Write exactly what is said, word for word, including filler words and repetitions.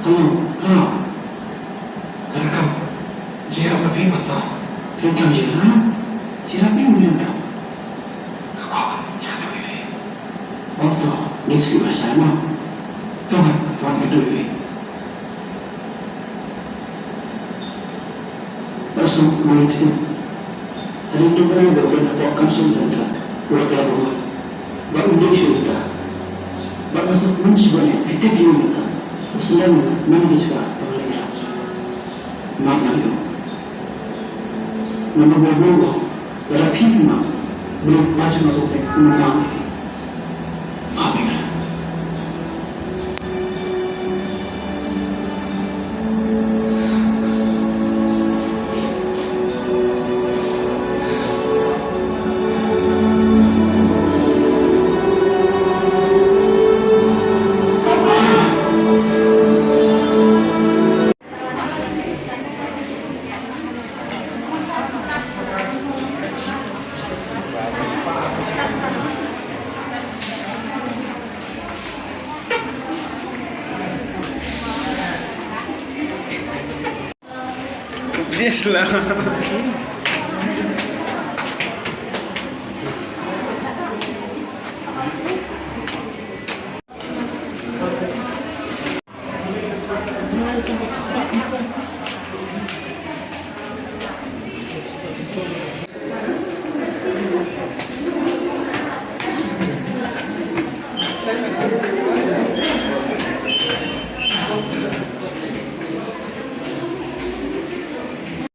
Hello, hello. Ka da kam. Jia ba phi pasta. Phi kam jia, ha? Jia phi mun kam. Ka kwah ïa ka doi phi. Ong to, ngin shu ba sha ma. To ngan sa wan ka doi phi. Rasuk kumne phi tip. Hadien tu bnai ba u don hapoh Convention Center u la kylla ba u, ba u dei shuh mynta. Ba nga suk mynshi bnai phi tip ïa u mynta. U sngewlem mynta na ki jaka ba nga la ïarap. Map lang ïa u. Namar ba u ong lada phi phi map, Blei u pajnga u pynbna ïa phi. Map ïa nga. Yes lah.